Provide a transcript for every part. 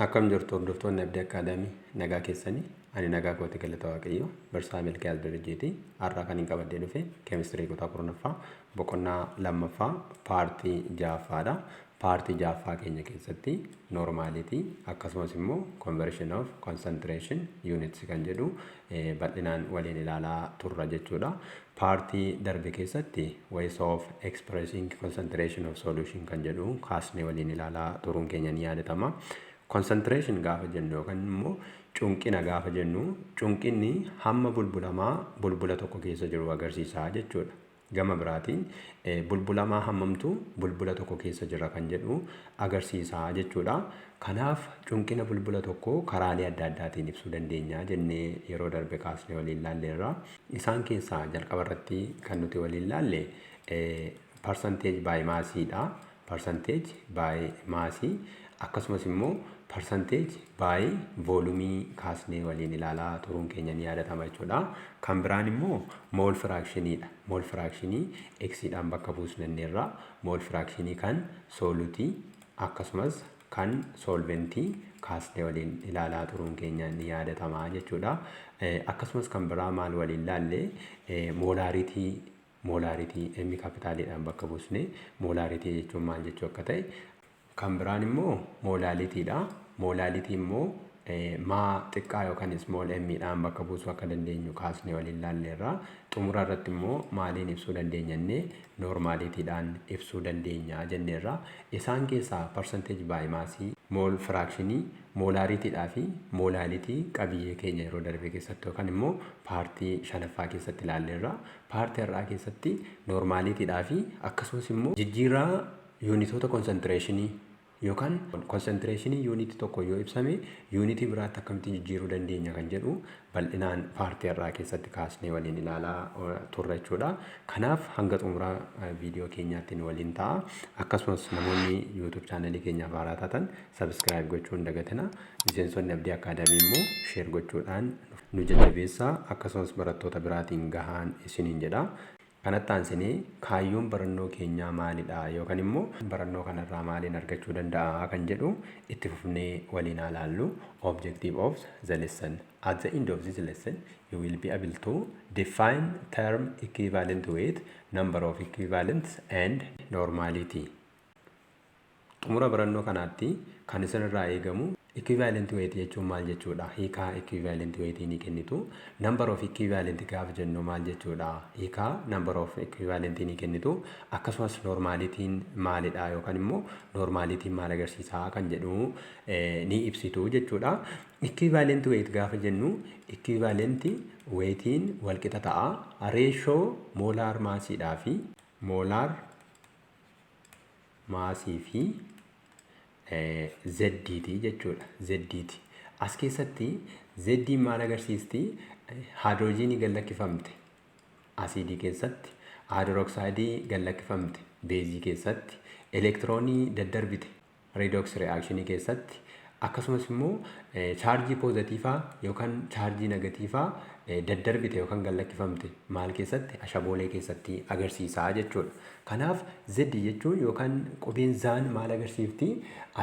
Akkam jirtu, hordoftoonni Abdii Akaadaamii? Nagaa keessanii? Ani nagaa kooti, galata Waaqayyoo. Barsiisaa Milkiyaas Darajjeeti. Har'a kan hin qabadhee dhufe keemistirii kutaa 10ffaa boqonnaa lammaffaa paartii ja'affaadha. Paartii ja'affaa keenya keessatti normality, akkasumas immoo conversion of concentration units kan jedhu bal'inaan waliin ilaalaa turra jechuudha. Paartii darbe keessatti ways of expressing concentration of solution kan jedhu kaasnee waliin ilaalaa turuun keenya ni yaadatama. Concentration gaafa jennu yookaan immoo cunqina gaafa jennu, cunqinni hamma bulbulamaa bulbula tokko keessa jiru agarsiisa jechuudha. Gama biraatiin bulbulamaa hammamtu bulbula tokko keessa jira kan jedhu agarsiisa jechuudha. Kanaaf cunqina bulbula tokkoo karaalee adda addaatiin ibsuu dandeenya jennee yeroo darbe kaasnee waliin ilaalleerra. Isaan keessaa jalqaba irratti kan nuti waliin ilaalle percentage by massiidha. Percentage by massii akkasumas immoo percentage by volumeii kaasnee waliin ilaalaa turuun keenya ni yaadatama jechuudha. Kan biraan immoo mole fractioniidha. Mole fractionii X'dhaan bakka buusnanneerra. Mole fractionii kan soluteii akkasumas kan solventii kaasnee waliin ilaalaa turuun keenya ni yaadatama jechuudha. Akkasumas kan biraa maal waliin ilaalle? Molarity. Molarity M capitaliidhaan bakka buusne, molarity jechuun maal jechuu akka ta'e. Kan biraan immoo molalityidha. Molality immoo maa xiqqaa yookaan small m'dhaan bakka buusuu akka dandeenyu kaasnee waliin ilaalleerra. Xumura irratti immoo maaliin ibsuu dandeenya jennee? Normalityidhaan ibsuu dandeenya jenneerra. Isaan keessaa percentage by massii, mole fractionii, molarityidhaa fi molality qabiyyee keenya yeroo darbe keessatti yookaan immoo paartii shanaffaa keessatti ilaalleerra. Paartii har'aa keessatti normalityidhaa fi akkasumas immoo jijjiirraa yuunitoota concentrationii yookaan concentrationii yuunitii tokko yoo ibsame yuunitii biraatti akkamitti jijjiiruu dandeenya kan jedhu bal'inaan paartii har'aa keessatti kaasnee waliin ilaalaa turre jechuudha. Kanaaf hanga xumuraa viidiyoo keenyaatti nu waliin ta'a. Akkasumas namoonni YouTube channelii keenyaaf haaraa taatan subscribe gochuu hin dagatina. Miseensonni Abdii Akaadaamii immoo share gochuudhaan nu jajjabeessaa, akkasumas barattoota biraatiin gahaan isiniin jedha. Kanatti aansinee kaayyoon barannoo keenyaa maalidha yookaan immoo barannoo kanarraa maaliin argachuu danda'a kan jedhu itti fufnee waliin haa ilaallu. Objective of the lesson. At the end of this lesson, you will be able to define term equivalent weight, number of equivalents and normality. Xumura barannoo kanaatti kan isinirraa eegamu equivalent weight jechuun maal jechuudha? Hiikaa equivalent weight ni kennitu. Number of equivalent gaafa jennu maal jechuudha? Hiikaa number of equivalent ni kennitu. Akkasumas normalitiin maalidha yookaan immoo normalitiin maal agarsiisaa kan jedhu ni ibsitu jechuudha. Equivalent weight gaafa jennu, equivalent weightiin walqixa ta'a. Ratio molar massiidhaa fi molar massii fi Z'ti jechuudha. Z'ti. As keessatti Z'iin maal agarsiisti? Haayidroojiinii gad lakkifamte asiidii keessatti, haayidrooksayidii gad lakkifamte beezii keessatti, elektiroonii daddarbite redox reactionii keessatti, akkasumas immoo chaarjii poozitiivaa yookaan chaarjii negatiivaa daddarbite yookaan gad lakkifamte maal keessatti? Ashaboolee keessatti agarsiisaa jechuudha. Kanaaf Z jechuun yookaan qubeen zaan maal agarsiifti?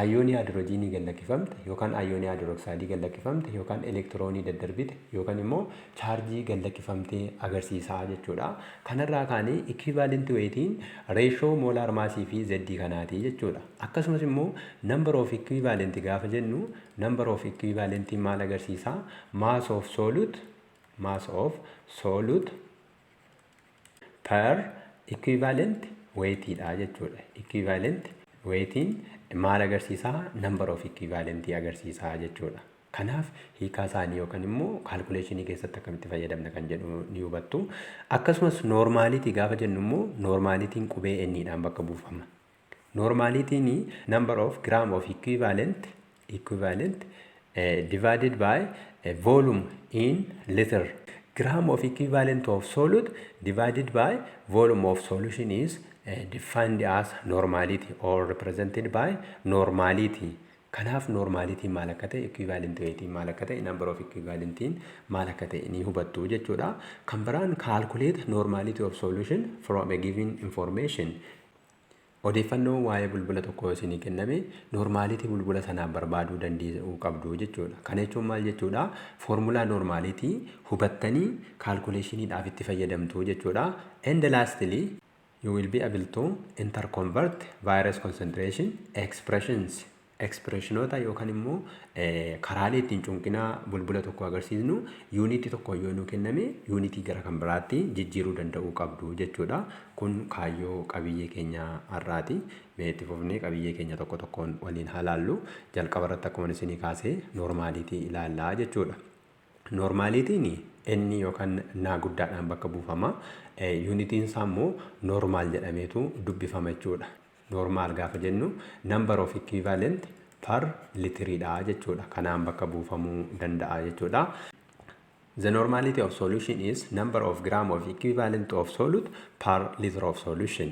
Ayoonii haayidroojiinii gad lakkifamte yookaan ayoonii haayidrooksayidii gad lakkifamte yookaan elektiroonii daddarbite yookaan immoo chaarjii gad lakkifamte agarsiisaa jechuudha. Kanarraa kaanee equivalent weightiin ratio molar massii fi Z kanaati jechuudha. Akkasumas immoo number of equivalent gaafa jennu, number of equivalent maal agarsiisaa? Mass of solute per equivalent weightiidha jechuudha. Equivalent weightiin maal agarsiisaa? Number of equivalent agarsiisaa jechuudha. Kanaaf hiikaa isaanii yookaan immoo calculationii keessatti akkamitti fayyadamna kan jedhu ni hubattu. Akkasumas normality gaafa jennu immoo, normalityn qubee N'dhaan bakka buufama. Normalityn number of gram of equivalent divided by volume in liter. Gram of equivalent of solute divided by volume of solution is defined as normality or represented by normality. Kanaaf normalityn maal akka ta'e, equivalent weightiin maal akka ta'e, number of equivalentiin maal akka ta'e ni hubattu jechuudha. Kan biraan calculate normality of solution from a given information. Odeeffannoo waa'ee bulbula tokkoo isinii kenname, normality bulbula sanaa barbaaduu danda'uu qabdu jechuudha. Kana jechuun maal jechuudha? Foormulaa normality hubattanii calculationiidhaaf itti fayyadamtu jechuudha. And lastly, you will be able to interconvert various concentration expressions. Expressionoota yookaan immoo karaalee ittiin cunqinaa bulbula tokko agarsiisnu yuunitii tokko yoo nuu kenname yuunitii gara kan biraatti jijjiiruu danda'uu qabdu jechuudha. Kun kaayyoo qabiyyee keenya har'aati. Mee itti fufnee qabiyyee keenya tokko tokkoon waliin haa laallu. Jalqaba irratti akkuma isinii kaasee normality ilaallaa jechuudha. Normalityn inni yookaan naa guddaadhaan bakka buufama. Yuunitiin isaa immoo normal jedhameetu dubbifama jechuudha. Normal gaafa jennu number of equivalent per litiriidha jechuudha. Kanaan bakka buufamuu danda'a jechuudha. The normality of solution is number of gram of equivalent of solute per liter of solution.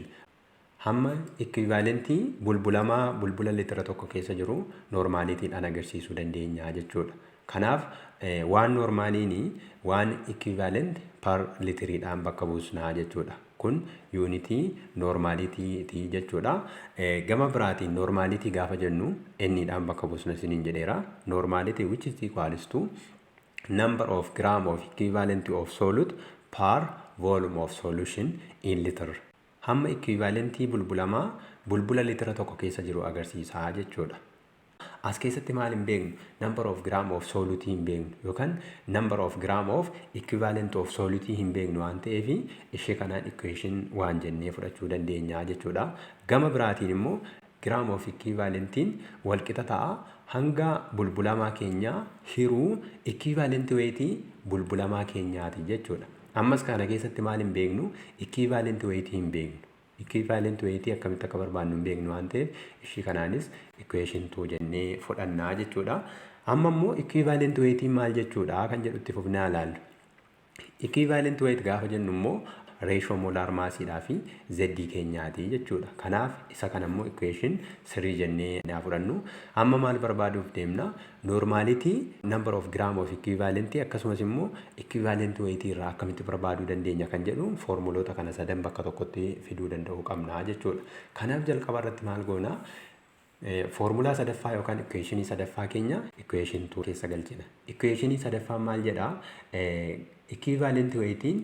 Hamma equivalentii bulbulamaa bulbula litira tokko keessa jiru normalityidhaan agarsiisuu dandeenya jechuudha. Kanaaf one normaliin one equivalent per litiriidhaan bakka buusnaa jechuudha. Kun yuunitii normalityti jechuudha. Gama biraatiin normality gaafa jennu Nidhaan bakka buusna isiniin jedheera. Normality which is equals to number of gram of equivalent of solute per volume of solution in liter. Hamma equivalentii bulbulamaa bulbula litira tokko keessa jiru agarsiisaa jechuudha. As keessatti maal hin beeknu? Number of gram of solute hin beeknu yookaan number of gram of equivalent of solute hin beeknu waan ta'eef, ishee kanaan equation one jennee fudhachuu dandeenya jechuudha. Gama biraatiin immoo gram of equivalentiin walqixa ta'a hanga bulbulamaa keenyaa hiruu equivalent weight bulbulamaa keenyaati jechuudha. Ammas kana keessatti maal hin beeknu? Equivalent weight hin beeknu. Equivalent weight akkamitti akka barbaannu hin beeknu waan ta'eef, ishii kanaanis equation 2 jennee fudhannaa jechuudha. Amma immoo equivalent weight maal jechuudha kan jedhutti fufnee ilaallu. Equivalent weight gaafa jennu immoo ratio molar massiidhaa fi Z keenyaati jechuudha. Kanaaf isa kana immoo equation 3 jennee haa fudhannu. Amma maal barbaaduuf deemna? Normality, number of gram of equivalent, akkasumas immoo equivalent weight irraa akkamitti barbaaduu dandeenya kan jedhu foormuloota kana sadan bakka tokkotti fiduu danda'uu qabna jechuudha. Kanaaf jalqaba irratti maal goona? Foormulaa sadaffaa yookaan equationii sadaffaa keenya equation 2 keessa galchina. Equationii sadaffaan maal jedhaa? Equivalent weightiin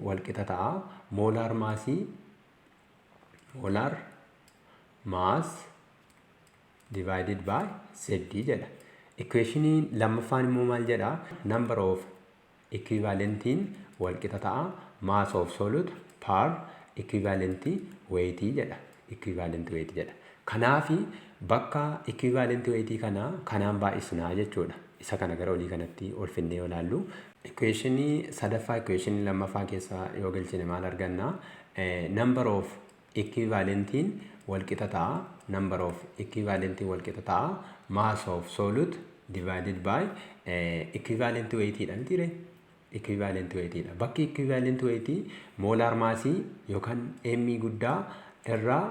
walqixa ta'a molar mass divided by Z jedha. Equationii lammaffaan immoo maal jedhaa? Number of equivalentiin walqixa ta'a mass of solute per equivalent weight jedha. Equivalent weight jedha. Kanaafi bakka equivalent weight kana kanaan baay'isnaa jechuudha. Isa kana gara olii kanatti ol finnee yoo ilaallu, equationii sadaffaa equationii lammaffaa keessa yoo galchine maal arganna? Number of equivalentiin walqixa ta'a. Number of equivalentiin walqixa ta'a mass of solute divided by equivalent weight dha mitiire? Equivalent weight dha. Bakki equivalent weight molar massii yookaan M guddaa irraa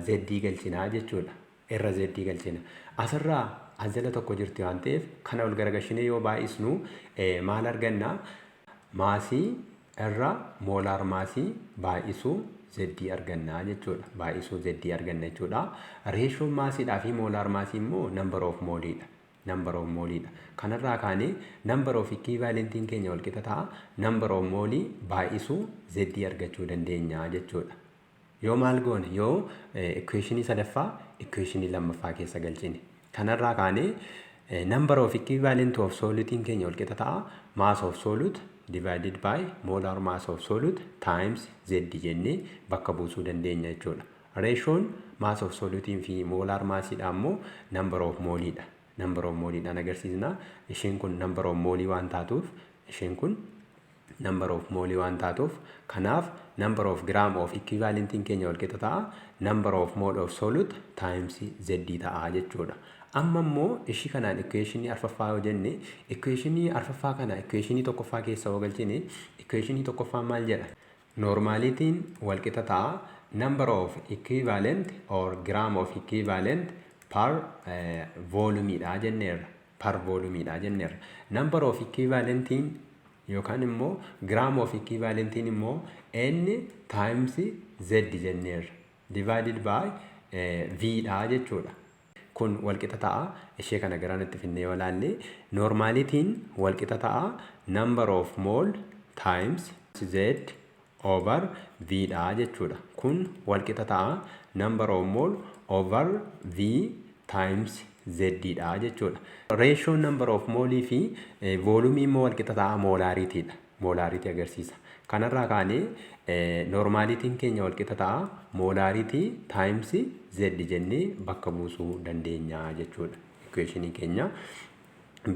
Z galchinaa jechuudha. Irra Z galchina. Asirraa as jala tokko jirti waan ta'eef, kana ol garagalchinee yoo baay'isnu maal arganna? Massii irra molar massii baay'isuu Z argannaa jechuudha. Baay'isuu Z arganna jechuudha. Ratioon massiidhaa fi molar massii immoo number of moleiidha. Number of moleiidha. Kanarraa kaanee number of equivalentiin keenya walqixa ta'a number of moleii baay'isuu Z argachuu dandeenya jechuudha. Yoo maal goone? Yoo equationii sadaffaa equationii lammaffaa keessa galchine. Kanarraa kaanee number of equivalent of solutiin keenya walqixa ta'a mass of solute divided by molar mass of solute times Z jennee bakka buusuu dandeenya jechuudha. Ratioon mass of solutiin fi molar massiidha immoo number of moleiidha. Number of moleiidhaan agarsiisna. Isheen kun number of moleii waan taatuuf, isheen kun number of moleii waan taatuuf, kanaaf number of gram of equivalentiin keenya walqixa ta'a number of mole of solute times Z ta'a jechuudha. Amma immoo ishii kanaan equationii arfaffaa yoo jenne, equationii arfaffaa kana equationii tokkoffaa keessa yoo galchine, equationii tokkoffaa maal jedha? Normalityn walqixa ta'a number of equivalent or gram of equivalent per volumeidha jenneerra. Per volumeidha jenneerra. Number of equivalentiin Yookaan immoo gram of equivalentiin immoo N times Z jenneerra. Divided by V dha jechuudha. Kun walqixa ta'a. Ishee kana garanatti finnee yoo ilaalle, normalityn walqixa ta'a number of mole times Z over V dha jechuudha. Kun walqixa ta'a number of mole over V times Z dha jechuudha. Ratioon number of moolii fi volumeii immoo walqixa ta'a molaritydha. Molarity agarsiisa. Kanarraa kaanee normalityn keenya walqixa ta'a molarity times Z jennee bakka buusuu dandeenya jechuudha. Equationii keenya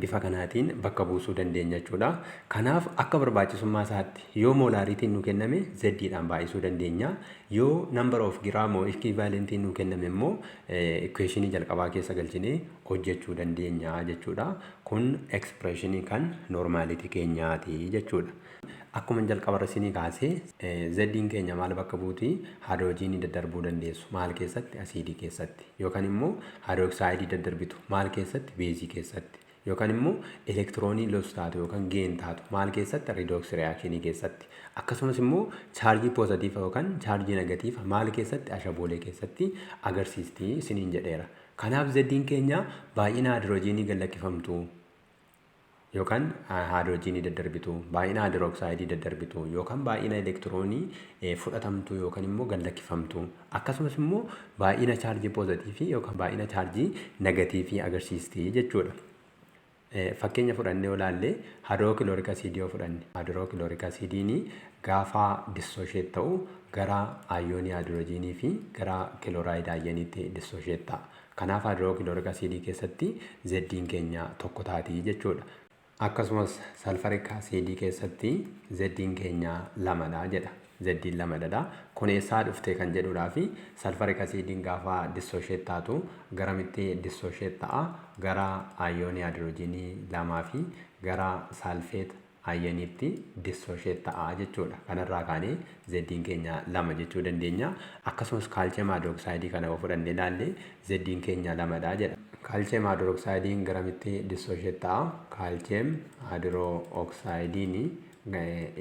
bifa kanaatiin bakka buusuu dandeenya jechuudha. Kanaaf akka barbaachisummaa isaatti yoo molarityn nu kenname, Zdhaan baay'isuu dandeenya. Yoo number of gram equivalentiin nu kenname immoo, equationii jalqabaa keessa galchinee hojjechuu dandeenya jechuudha. Kun expressionii kan normality keenyaati jechuudha. Akkuma jalqabarra isinii kaasee, Z'n keenya maal bakka buuti? Haayidroojiinii daddarbuu dandeessu. Maal keessatti? Asiidii keessatti. Yookaan immoo haayidrooksayidii daddarbitu. Maal keessatti? Beezii keessatti. Yookaan immoo elektiroonii loss taatu yookaan gain taatu. Maal keessatti? Redox reactionii keessatti. Akkasumas immoo chaarjii poozitiiva yookaan chaarjii negatiiva maal keessatti? Ashaboolee keessatti agarsiisti isiniin jedheera. Kanaaf Z'n keenya baay'ina haayidroojiinii gad lakkifamtu yookaan haayidroojiinii daddarbitu, baay'ina haayidrooksayidii daddarbitu, yookaan baay'ina elektiroonii fudhatamtu yookaan immoo gad lakkifamtu, akkasumas immoo baay'ina chaarjii poozitiivii yookaan baay'ina chaarjii negatiivii agarsiisti jechuudha. Fakkeenya fudhannee yoo ilaalle, hydrochloric acidii yoo fudhanne, hydrochloric acidiin gaafa dissociate ta'u gara ayoonii haayidroojiinii fi gara chloride ioniitti dissociate ta'a. Kanaaf hydrochloric acidii keessatti Z'n keenya 1 taati jechuudha. Akkasumas sulfuric acidii keessatti Z'n keenya 2dha jedha. Z'n 2dha. Kun eessaa dhufte kan jedhudhaa fi sulfuric acidiin gaafa dissociate taatu garamitti dissociate ta'a? Gara ayoonii haayidroojiinii lamaa fi gara sulfate ioniitti dissociate ta'a jechuudha. Kanarraa kaanee Z'n keenya 2 jechuu dandeenya. Akkasumas calcium hydroxideii kana yoo fudhannee ilaalle, Z'n keenya 2dha jedha. Calcium hydroxideiin garamitti dissociate ta'a? Calcium hydroxideiin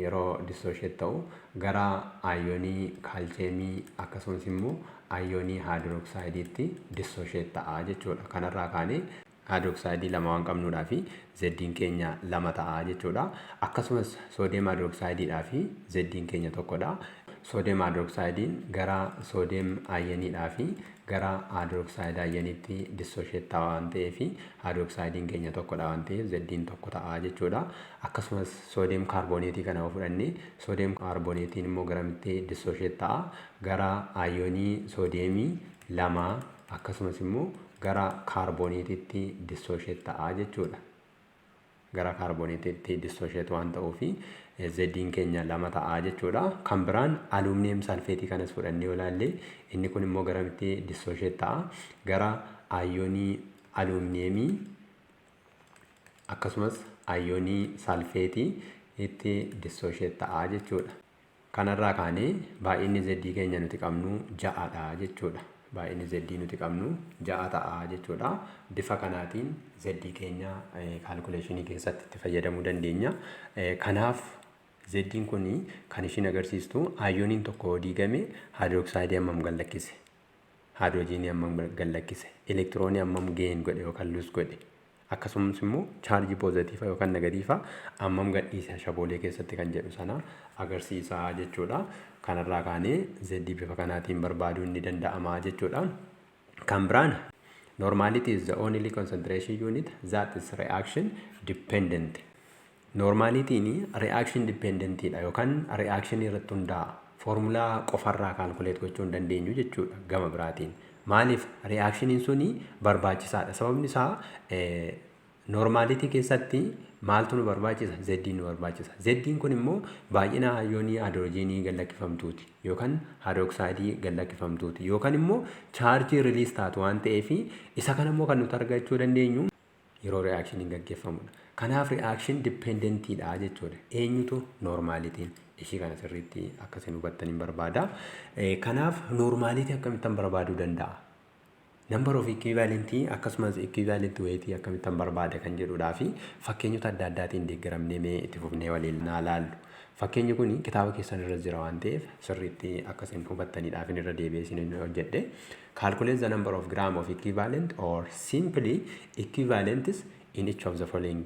yeroo dissociate ta'u gara ayoonii kaalcheemii akkasumas immoo ayoonii hydroxideiitti dissociate ta'a jechuudha. Kanarraa kaanee hydroxideii lama waan qabnuudhaa fi Z'n keenya 2 ta'a jechuudha. Akkasumas sodium hydroxideiidhaa fi Z'n keenya 1dha. Sodium hydroxideiin gara sodium ioniidhaa fi gara hydroxide ioniitti dissociate ta'a waan ta'eef, hydroxideiin keenya 1dha waan ta'eef, Z'n 1 ta'a jechuudha. Akkasumas sodium carbonateii kana yoo fudhanne, sodium carbonateiin immoo garamitti dissociate ta'a? Gara ayoonii soodiyeemii lama akkasumas immoo gara carbonateiitti dissociate ta'a jechuudha. Gara carbonateiitti dissociate waan ta'uufi Z'n keenya 2 ta'a jechuudha. Kan biraan aluminum sulfateii kanas fudhannee yoo ilaalle, inni kun immoo garamitti dissociate ta'a? Gara ayoonii alumineemii akkasumas ayoonii sulfateii itti dissociate ta'a jechuudha. Kanarraa kaanee baay'inni Z keenya nuti qabnu 6dha jechuudha. Baay'inni Z nuti qabnu 6 ta'a jechuudha. Bifa kanaatiin Z keenya calculationii keessatti itti fayyadamuu dandeenya. Kanaaf Z'n kun kan ishiin agarsiistu ayooniin tokko yoo diigame haayidrooksayidii hammam gad lakkise, haayidroojiinii hammam gad lakkise, elektiroonii hammam gain godhe yookaan lose godhe, akkasumas immoo chaarjii poozitiiva yookaan negatiiva hammam gadhiise ashaboolee keessatti kan jedhu sana agarsiisa jechuudha. Kanarraa kaanee Z bifa kanaatiin barbaaduun ni danda'ama jechuudha. Kan biraan, normality is the only concentration unit that is reaction dependent. Normalityn reaction dependentidha yookaan reaction irratti hundaa'a. Foormulaa qofarraa calculate gochuu hin dandeenyu jechuudha gama biraatiin. Maaliif? Reactioniin suni barbaachisaadha. Sababni isaa normality keessatti maaltu nu barbaachisa? Z'n nu barbaachisa. Z'n kun immoo baay'ina ayoonii haayidroojiinii gad lakkifamtuuti yookaan haayidrooksayidii gad lakkifamtuuti yookaan immoo chaarjii release taatu waan ta'eef, isa kana immoo kan nuti argachuu dandeenyu yeroo reactioniin gaggeeffamudha. Kanaaf reaction dependentiidha jechuudha. Eenyutu? Normalityn. Ishii kana sirriitti akkasiin hubattanii barbaada. Kanaaf normality akkamittan barbaaduu danda'a? Number of equivalentii akkasumas equivalent weightii akkamittan barbaada kan jedhudhaa fi fakkeenyota adda addaatiin deeggaramnee mee itti fufnee waliin naa laallu. Fakkeenyi kun kitaaba keessan irra jira waan ta'eef sirriitti akkasiin hubattaniidhaaf irra deebi'ee isin hojjedhe. Calculate the number of gram of equivalent or simply equivalents in each of the following.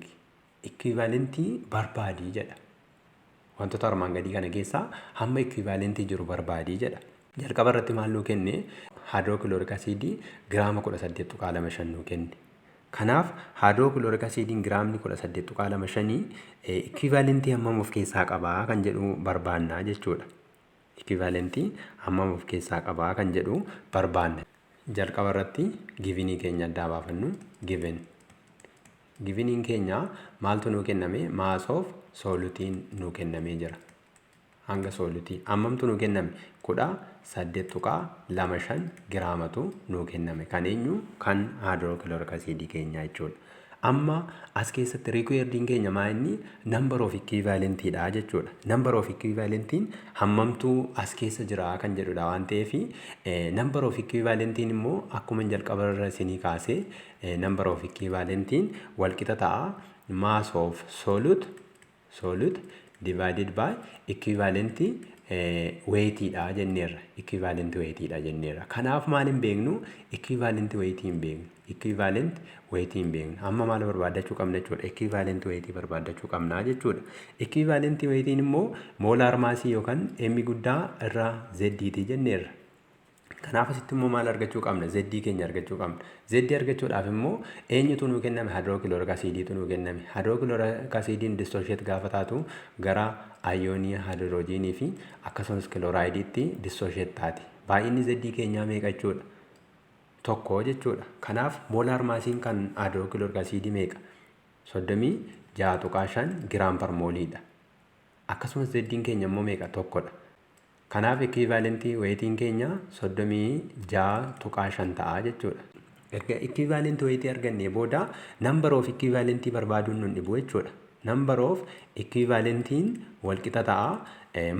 Equivalentii barbaadii jedha. Wantoota armaan gadii kana keessaa hamma equivalentii jiru barbaadii jedha. Jalqaba irratti maal nuu kenne? Hydrochloric acidii giraama 18.25 nuu kenne. Kanaaf hydrochloric acidiin giraamni 18.25 equivalentii hammam of keessaa qabaa kan jedhu barbaannaa jechuudha. Equivalentii hammam of keessaa qabaa kan jedhu barbaanna. Jalqaba irratti givenii keenya addaa baafannu, given. Giveniin keenya maaltu nuu kenname? Mass of solutiin nuu kennamee jira. Hanga solutii hammamtu nuu kenname? 18.25 giraamatu nuu kenname. Kan eenyu? Kan hydrochloric acidii keenya jechuudha. Amma as keessatti requirediin keenya maa inni? Number of equivalentiidha jechuudha. Number of equivalentiin hammamtuu as keessa jira kan jedhudha waan ta'eef, number of equivalentiin immoo akkuma jalqaba irra isinii kaasee, number of equivalentiin walqixa ta'a mass of solute divided by equivalent weightiidha jenneerra. Equivalent weightiidha jenneerra. Kanaaf maal hin beeknu? Equivalent weightii hin beeknu. Equivalent weightii hin beeknu. Amma maal barbaaddachuu qabna jechuudha? Equivalent weightii barbaaddachuu qabna jechuudha. Equivalent weightiin immoo molar massii yookaan M guddaa irra Z'ti jenneerra. Kanaaf asitti immoo maal argachuu qabna? Zeddii keenya argachuu qabna. Zeddii argachuudhaaf immoo eenyutu nuu kenname? Hydrochloric acidiitu nuu kenname. Hydrochloric acidiin dissociate gaafa taatu gara ayoonii haayidroojiinii fi akkasumas kiloraayidiitti dissociate taati. Baay'inni zeddii keenyaa meeqa jechuudha? 1 jechuudha. Kanaaf molar massiin kan hydrochloric acidii meeqa? 36.5 gram per moleiidha. Akkasumas zeddiin keenya immoo meeqa? 1dha. Kanaaf equivalentii weightiin keenya 36.5 ta'a jechuudha. Erga equivalent weightii argannee booda number of equivalentii barbaaduun nun dhibu jechuudha. Number of equivalentiin walqixa ta'a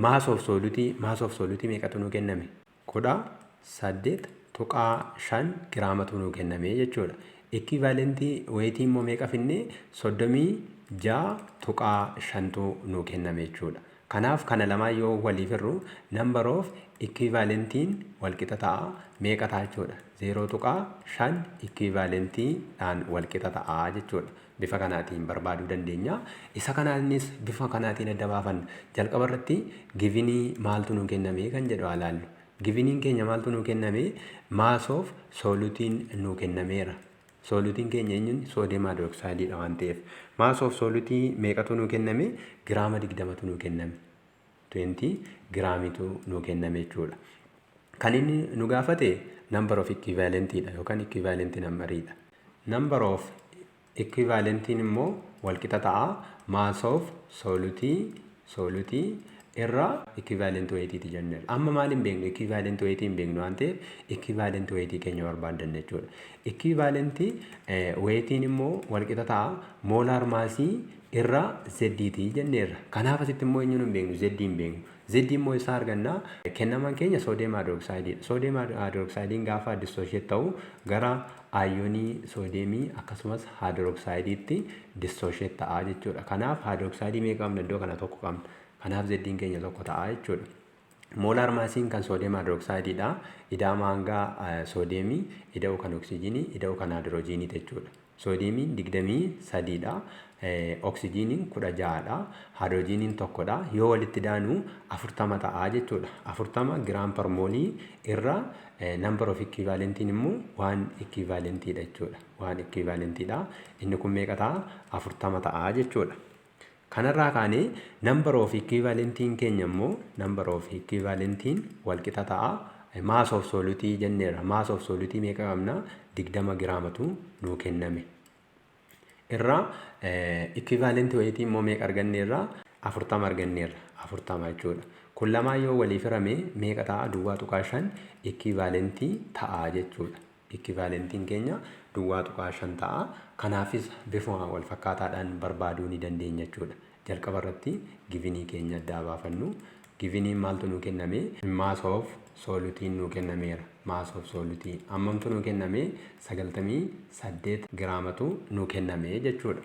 mass of solutii. Mass of solutii meeqatu nuu kenname? 18.5 giraamatu nuu kenname jechuudha. Equivalentii weightii immoo meeqa finnee? 36.5tu nuu kenname jechuudha. Kanaaf kana lamaan yoo waliif hirru, number of equivalentiin walqixa ta'a meeqa ta'a jechuudha? 0.5 equivalentiidhaan walqixa ta'a jechuudha. Bifa kanaatiin barbaaduu dandeenya. Isa kanaanis bifa kanaatiin adda baafanna. Jalqaba irratti givenii maaltu nuu kenname kan jedhu haa ilaallu. Giveniin keenya maaltu nuu kenname? Mass of solutiin nuu kennameera. Solutiin keenya eenyuun? Sodium hydroxideiidha waan ta'eef. Mass of solutii meeqatu nuu kenname? Giraama 20tu nuu kenname. 20 giraamitu nuu kenname jechuudha. Kan inni nu gaafate number of equivalentiidha yookaan equivalent numberiidha. Number of equivalentiin immoo walqixa ta'a mass of solutii irra equivalent weightiiti jenneerra. Amma maal hin beeknu? Equivalent weightii hin beeknu waan ta'eef equivalent weightii keenya barbaaddanna jechuudha. Equivalent weightiin immoo walqixa ta'a molar massii irra zeddiitii jenneerra. Kanaaf asitti immoo eenyuun hin beeknu? Zeddii hin beeknu. Zeddii immoo isaa argannaa? Kennaman keenya sodium hydroxideiidha. Sodium hydroxideiin gaafa dissociate ta'u gara ayoonii soodiyeemii akkasumas hydroxideiitti dissociate ta'a jechuudha. Kanaaf hydroxideii meeqa qabna iddoo kana? 1 qabna. Kanaaf zeddiin keenya 1 ta'a jechuudha. Molar massiin kan sodium hydroxideiidha. Ida'ama hanga soodiyeemii ida'u kan oksijiinii ida'u kan haayidroojiinii jechuudha. Soodiyeemiin 23dha. Oksijiiniin 16dha. Haayidroojiiniin 1dha. Yoo walitti daanu 40 ta'a jechuudha. 40 gram per moleii irra number of equivalentiin immoo 1 equivalentiidha jechuudha. 1 equivalentiidha. Inni kun meeqa ta'a? 40 ta'a jechuudha. Kanarraa kaanee number of equivalentiin keenya immoo, number of equivalentiin walqixa ta'a mass of solutii jenneerra. Mass of solutii meeqa qabna? 20 giraamatu nuu kenname. Irraa equivalent weightii immoo meeqa arganneerra? 40 arganneerra. 40 jechuudha. Kun lamaan yoo waliif hirame meeqa ta'a? 0.5 equivalentii ta'a jechuudha. Equivalentiin keenya 0.5 ta'a. Kanaafis bifuma wal fakkaataadhaan barbaaduu ni dandeenya jechuudha. Jalqaba irratti givenii keenya addaa baafannu. Giveniin maaltu nuu kenname? Mass of solutiin nuu kennameera. Mass of solutii hammamtu nuu kenname? 98 giraamatu nuu kenname jechuudha.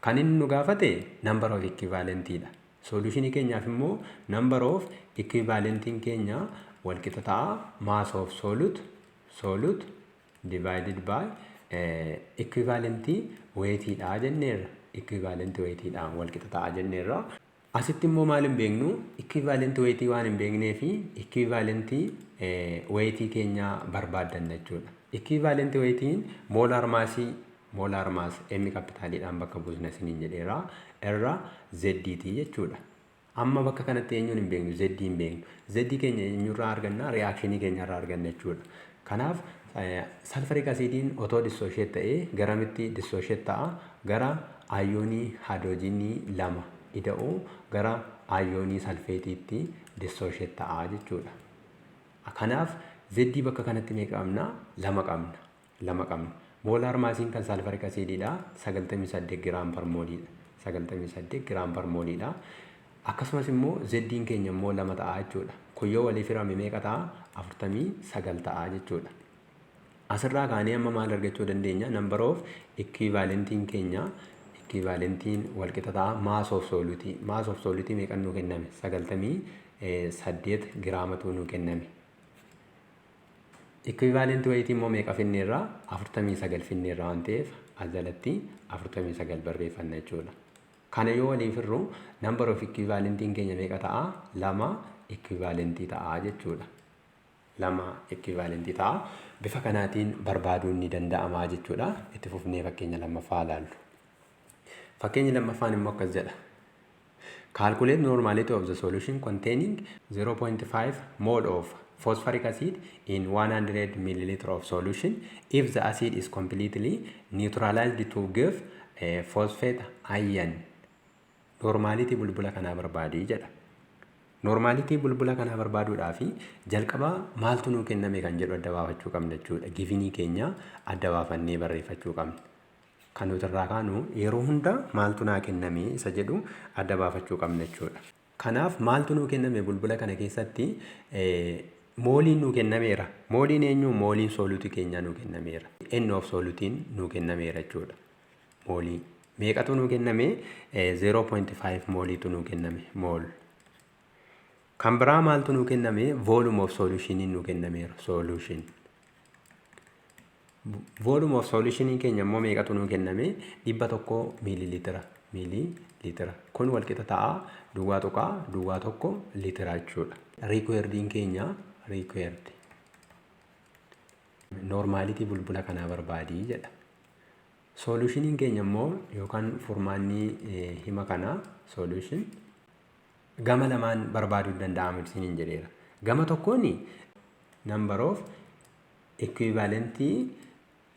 Kan inni nu gaafate number of equivalentiidha. Solutionii keenyaaf immoo number of equivalentiin keenya walqixa ta'a mass of solute divided by equivalentii weightiidha jenneerra. Equivalent weightiidha walqixa ta'a jenneerra. Asitti immoo maal hin beeknu? Equivalent weightii waan hin beeknee fi equivalent weightii keenya barbaaddanna jechuudha. Equivalent weightiin molar massii, molar mass M capitaliidhaan bakka buusna isiniin jedheera, irra Z'ti jechuudha. Amma bakka kanatti eenyuun hin beeknu? Z hin beeknu. Z keenya eenyurraa arganna? Reactionii keenyarraa arganna jechuudha. Kanaaf sulfuric acidiin otoo dissociate ta'ee garamitti dissociate ta'a? Gara ionii haayidroojinii lama ida'uu gara ionii sulfateiitti dissociate ta'a jechuudha. Kanaaf Z bakka kanatti meeqa qabna? Lama qabna. Lama qabna. Molar massiin kan sulfuric acidiidha 98 gram per moleiidha. 98 gram per moleiidha. Akkasumas immoo Z'n keenya immoo lama ta'a jechuudha. Kun yoo waliif hirame meeqa ta'a? 49 ta'a jechuudha. Asirraa kaanee amma maal argachuu dandeenya? Number of equivalentiin keenya, equivalentiin walqixa ta'a mass of solutii. Mass of solutii meeqan nuu kenname? 98 giraamatu nuu kenname. Equivalent weightii immoo meeqa finneerra? 49 finneerra waan ta'eef as jalatti 49 barreeffanna jechuudha. Kana yoo waliif hirru number of equivalentiin keenya meeqa ta'a? Lama equivalentii ta'a jechuudha. Lama equivalentii ta'a. Bifa kanaatiin barbaaduun ni danda'ama jechuudha. Itti fufnee fakkeenya lammaffaa ilaallu. Fakkeenyi lammaffaan immoo akkas jedha. Calculate normality of the solution containing 0.5 mole of phosphoric acid in 100 milliliter of solution if the acid is completely neutralized to give a phosphate ion. Normality bulbula kanaa barbaadii jedha. Normality bulbula kanaa barbaaduudhaaf jalqaba maaltu nuu kenname kan jedhu adda baafachuu qabna jechuudha. Givenii keenya adda baafannee barreeffachuu qabna. Kan nuti irraa kaanu yeroo hunda maaltu naa kenname isa jedhu adda baafachuu qabna jechuudha. Kanaaf maaltu nuu kenname bulbula kana keessatti? Moleiin nuu kennameera. Moleiin eenyu? Moleiin solutii keenyaa nuu kennameera. N of solutiin nuu kennameera jechuudha. Moleii. Meeqatu nuu kenname? 0.5 moleiitu nuu kenname. Mole. Kan biraa maaltu nuu kenname? Volume of solutioniin nuu kennameera. Solution. Volume of solutionii keenya immoo meeqatu nuu kenname? 100 miililiitira. Miililiitira. Kun walqixa ta'a 0.01 liitira jechuudha. Requirediin keenya, required. Normality bulbula kanaa barbaadii jedha. Solutioniin keenya immoo yookaan furmaanni hima kanaa, solution gama lamaan barbaaduu danda'ama isiniin jedheera. Gama tokkoon number of equivalentii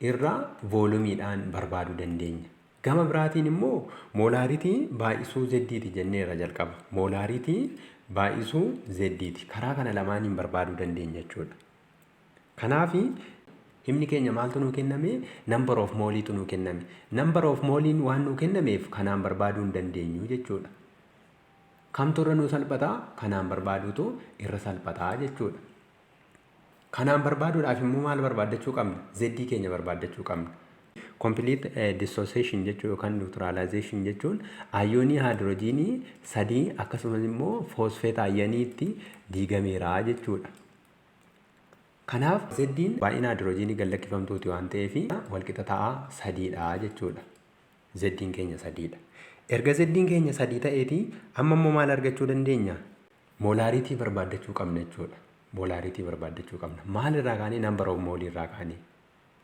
irra volumeiidhaan barbaaduu dandeenya. Gama biraatiin immoo molarity baay'isuu Z'ti jenneerra jalqaba. Molarity baay'isuu Z'ti. Karaa kana lamaaniin barbaaduu dandeenya jechuudha. Kanaaf himni keenya maaltu nuu kenname? Number of moleiitu nuu kenname. Number of moleiin waan nuu kennameef kanaan barbaaduu hin dandeenyu jechuudha. Kamtu irra nuu salphataa? Kanaan barbaaduutu irra salphataa jechuudha. Kanaan barbaaduudhaaf immoo maal barbaaddachuu qabna? Z keenya barbaaddachuu qabna. Complete dissociation jechuun yookaan neutralization jechuun ionii haayidrojiinii sadii akkasumas immoo phosphate ioniitti diigameera jechuudha. Kanaaf Z'n baay'ina haayidrojiinii gad lakkifamtuuti waan ta'eef walqixa ta'a sadiidha jechuudha. Z'n keenya sadiidha. Erga Z'n keenya sadii ta'eeti amma immoo maal argachuu dandeenya? Molarity barbaaddachuu qabna jechuudha. Molarity barbaaddachuu qabna. Maal irraa kaanee? Number of moleii irraa kaanee.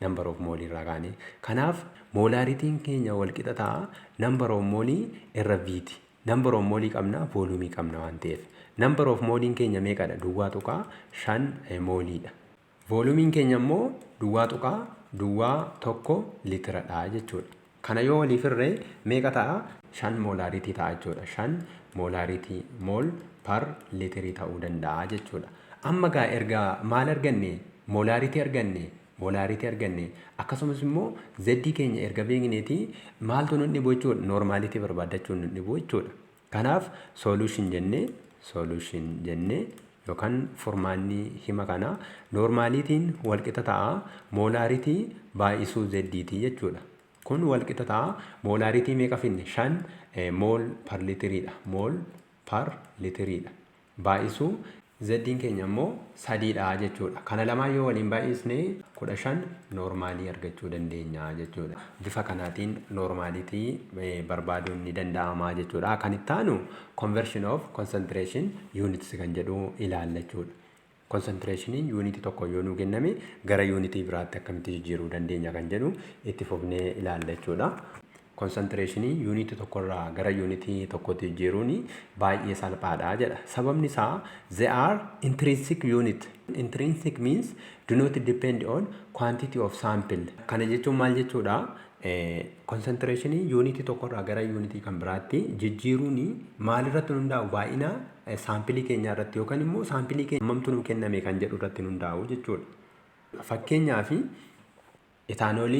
Number of moleii irraa kaanee. Kanaaf molarityn keenya walqixa ta'a number of moleii irra V'ti. Number of moleii qabna, volumeii qabna waan ta'eef. Number of moleiin keenya meeqadha? 0.5 moleiidha. Volumeiin keenya immoo 0.01 liitiradha jechuudha. Kana yoo waliif hirree meeqa ta'a? 5 molarity ta'a jechuudha. 5 molarity, mole per liitirii ta'uu danda'a jechuudha. Amma gaa erga maal arganne? Molarity arganne. Molarity arganne. Akkasumas immoo Z keenya erga beekneeti maaltu nu dhibu jechuudha? Normality barbaaddachuun nu dhibu jechuudha. Kanaaf solution jennee Yookaan furmaanni hima kanaa normalityn walqixa ta'a molarity baay'isuu Z'ti jechuudha. Kun walqixa ta'a molarity meeqa finne? 5 mole per literiidha. Mole per literiidha. Baay'isuu Z'n keenya immoo 3dha jechuudha. Kana lamaan yoo waliin baay'isne 15 normal argachuu dandeenya jechuudha. Bifa kanaatiin normality barbaaduun ni danda'ama jechuudha. Kan itti aanu conversion of concentration units kan jedhu ilaalla jechuudha. Concentrationiin yuunitii tokko yoo nuu kenname gara yuunitii biraatti akkamitti jijjiiruu dandeenya kan jedhu itti fufnee ilaalla jechuudha. Concentration yuunitii tokkorraa gara yuunitii tokkotti jijjiiruun baay'ee salphaadha jedha. Sababni isaa, they are intrinsic unit. Intrinsic means do not depend on quantity of sample. Kana jechuun maal jechuudha? Concentration yuunitii tokkorraa gara yuunitii kan biraatti jijjiiruun maalirratti hundaa'u? Baay'ina sample keenyaa irratti yookaan immoo sample keenya hammamtu nuu kenname kan jedhu irratti hundaa'u jechuudha. Fakkeenyaaf, ethanol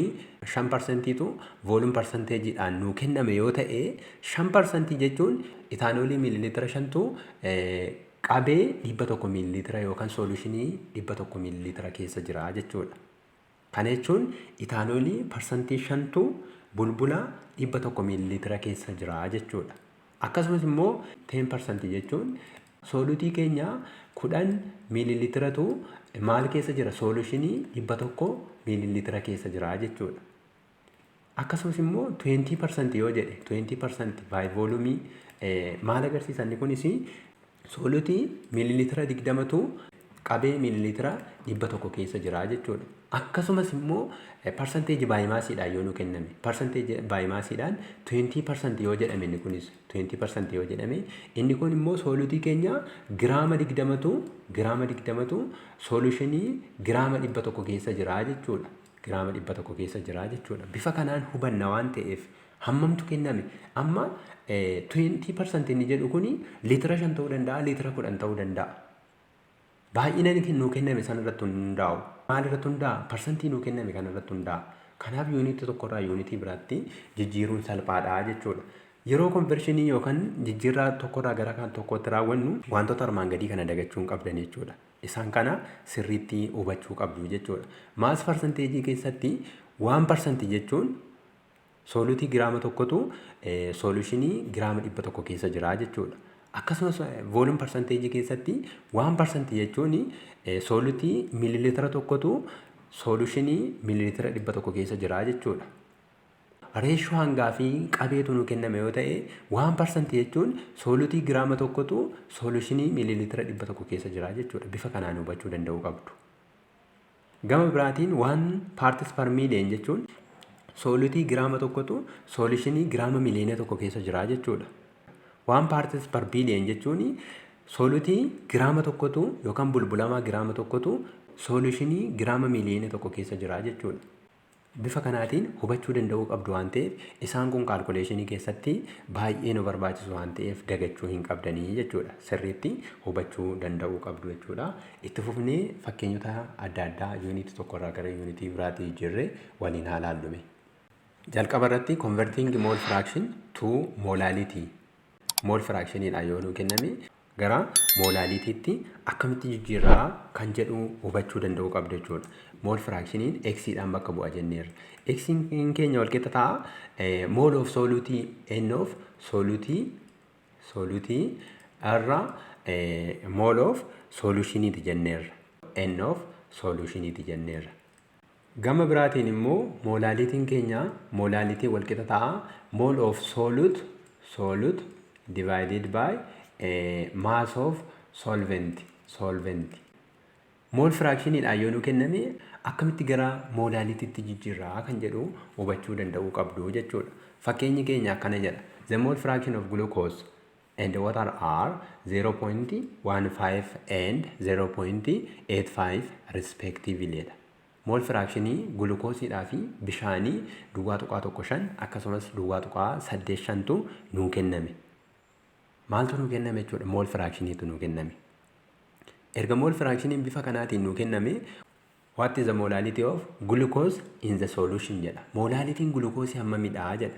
5%tu volume percentageiidhaan nuu kenname yoo ta'e, 5% jechuun ethanol miililiitira 5tu qabee 100 miililiitira yookaan solution 100 miililiitira keessa jira jechuudha. Kana jechuun ethanol 5%tu bulbula 100 miililiitira keessa jira jechuudha. Akkasumas immoo 10% jechuun solute keenya 10 miililiitiratu maal keessa jira? Solution 100 miililiitira keessa jira jechuudha. Akkasumas immoo 20% yoo jedhe, 20% by volume maal agarsiisa? Inni kunis solute miililiitira 20tu qabee miililiitira 100 keessa jira jechuudha. Akkasumas immoo percentage by massiidhaan yoo nu kenname, percentage by massiidhaan 20% yoo jedhame, inni kunis 20% yoo jedhame, inni kun immoo solute keenya giraama 20tu solution giraama 100 keessa jira jechuudha. Giraama 100 keessa jira jechuudha. Bifa kanaan hubanna waan ta'eef, hammamtu kenname? Amma 20% inni jedhu kuni liitira 5 ta'uu danda'a, liitira 10 ta'uu danda'a. Baay'ina nuu kenname sana irratti hundaa'u. Maal irratti hundaa'a? Parsantii nuu kenname kana irratti hundaa'a. Kanaaf yuunitii tokkorraa yuunitii biraatti jijjiiruun salphaadha jechuudha. Yeroo conversion yookaan jijjiirraa tokkorraa gara kan tokkootti raawwannu wantoota armaan gadii kana dagachuu hin qabdan jechuudha. Isaan kana sirriitti hubachuu qabdu jechuudha. Mass percentage keessatti 1% jechuun solute giraama 1tu solution giraama 100 keessa jira jechuudha. Akkasumas volume percentage keessatti 1% jechuun solute miililiitira 1tu solution miililiitira 100 keessa jira jechuudha. Ratio hangaa fi qabeetu nu kenname yoo ta'e, 1% jechuun solute giraama 1tu solution miililiitira 100 keessa jira jechuudha. Bifa kanaan hubachuu danda'uu qabdu. Gama biraatiin one parts per million jechuun solute giraama 1tu solution giraama 1 miliyoona keessa jira jechuudha. One parts per billion jechuun solute giraama 1tu yookaan bulbulamaa giraama 1tu solution giraama 1 miliyoona keessa jira jechuudha. Bifa kanaatiin hubachuu danda'uu qabdu waan ta'eef, isaan kun calculation keessatti baay'ee nu barbaachisu waan ta'eef dagachuu hin qabdanii jechuudha. Sirriitti hubachuu danda'uu qabdu jechuudha. Itti fufnee fakkeenyota adda addaa yuunitii tokkorraa gara yuunitii biraatti jijjiirree waliin haa laallume. Jalqaba irratti converting mole fraction to molality. Mole fractioniidhaan yoo nuu kenname gara molalitytti akkamitti jijjiirraa kan jedhu hubachuu danda'uu qabdu jechuudha. Mole fractioniin X'dhaan bakka bu'a jenneerra. X'n keenya walqixa ta'a mole of solute, N of solute irra mole of solutioniiti jenneerra. N of solutioniiti jenneerra. Gama biraatiin immoo molalityn keenya molality walqixa ta'a mole of solute divided by mass of solvent. Mole fractioniidhaan yoo nu kenname akkamitti gara molalitytti jijjiirraa kan jedhu hubachuu danda'uu qabdu jechuudha. Fakkeenyi keenya akkana jedha. The mole fraction of glucose and water are 0.15 and 0.85 respectively dha. Mole fraction gulukoosiidhaa fi bishaanii 0.15 akkasumas 0.85tu nuu kenname. Maaltu nuu kenname jechuudha? Mole fractioniitu nuu kenname. Erga mole fractioniin bifa kanaatiin nuu kenname, "What is the molality of glucose in the solution?" jedha. Molalityn gulukoosii hammamidha jedha.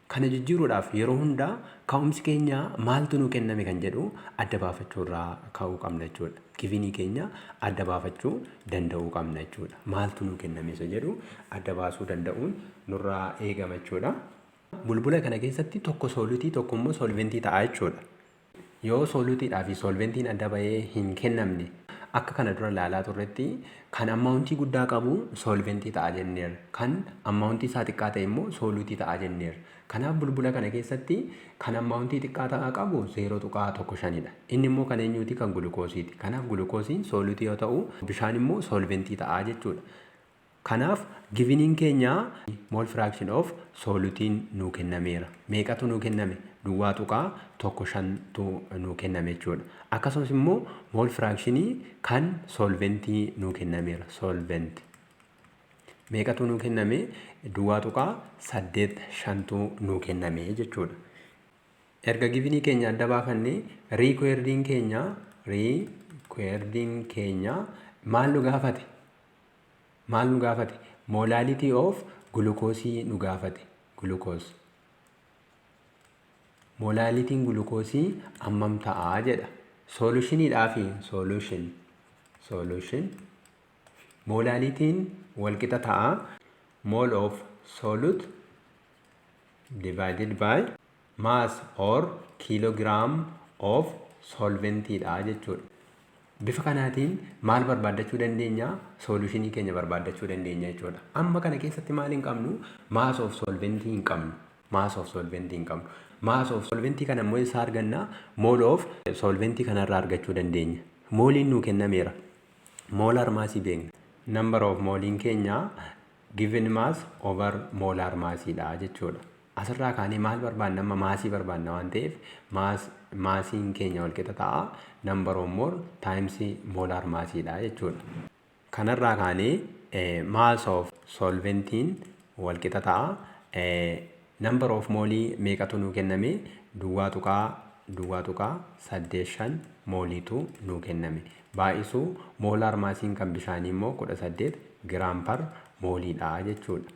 Kana jechuun mole fractioniin keenya Kana jijjiiruudhaaf yeroo hundaa ka'umsi keenya maaltu nuu kenname kan jedhu adda baafachuu irraa ka'uu qabna jechuudha. Givenii keenya adda baafachuu danda'uu qabna jechuudha. Maaltu nuu kenname isa jedhu adda baasuu danda'uun nurraa eegama jechuudha. Bulbula kana keessatti tokko soluteii, tokko immoo solventii ta'a jechuudha. Yoo soluteiidhaa fi solventiin adda bahee hin kennamne, akka kana dura ilaalaa turretti kan amountii guddaa qabu solventii ta'a jenneerra. Kan amountii isaa xiqqaa ta'e immoo soluteii ta'a jenneerra. Kanaaf bulbula kana keessatti kan amountii xiqqaa ta'a qabu 0.15dha. Inni immoo kan eenyuuti? Kan gulukoosiiti. Kanaaf gulukoosiin soluteii yoo ta'u, bishaan immoo solventii ta'a jechuudha. Kanaaf giveniin keenya mole fraction of soluteiin nuu kennameera. Meeqatu nuu kenname? 0.15tu nuu kenname jechuudha. Akkasumas immoo mole fractionii kan solventii nuu kennameera. Solvent. Meeqatu nuu kenname? 0.85tu nuu kenname jechuudha. Erga givenii keenya adda baafannee, requiredin keenya maal nu gaafate? Maal nu gaafate? Molality of gulukoosii nu gaafate. Glucose. Molalityn gulukoosii hammam ta'aa jedha. Solutioniidhaa fi solution molalityn walqixa ta'a mole of solute divided by mass or kilogram of solventiidha jechuudha. Bifa kanaatiin maal barbaaddachuu dandeenya? Solutionii keenya barbaaddachuu dandeenya jechuudha. Amma kana keessatti maal hin qabnu? Mass of solventii hin qabnu. Mass of solventii hin qabnu. Mass of solventii kana immoo eessaa arganna? Mole of solventii kanarraa argachuu dandeenya. Mooliin nuu kennameera. Molar massii beekna. Number of mooliin keenya given mass over molar massiidha jechuudha. Asirraa kaanee maal barbaanna amma? Massii barbaanna waan ta'eef, massiin keenya walqixa ta'a number of mole times molar massiidha jechuudha. Kanarraa kaanee mass of solventiin walqixa ta'a number of moolii meeqatu nuu kenname? 0.085 mooliitu nuu kenname. Baay'isuu molar massiin kan bishaanii immoo 18 gram per mooliidha jechuudha.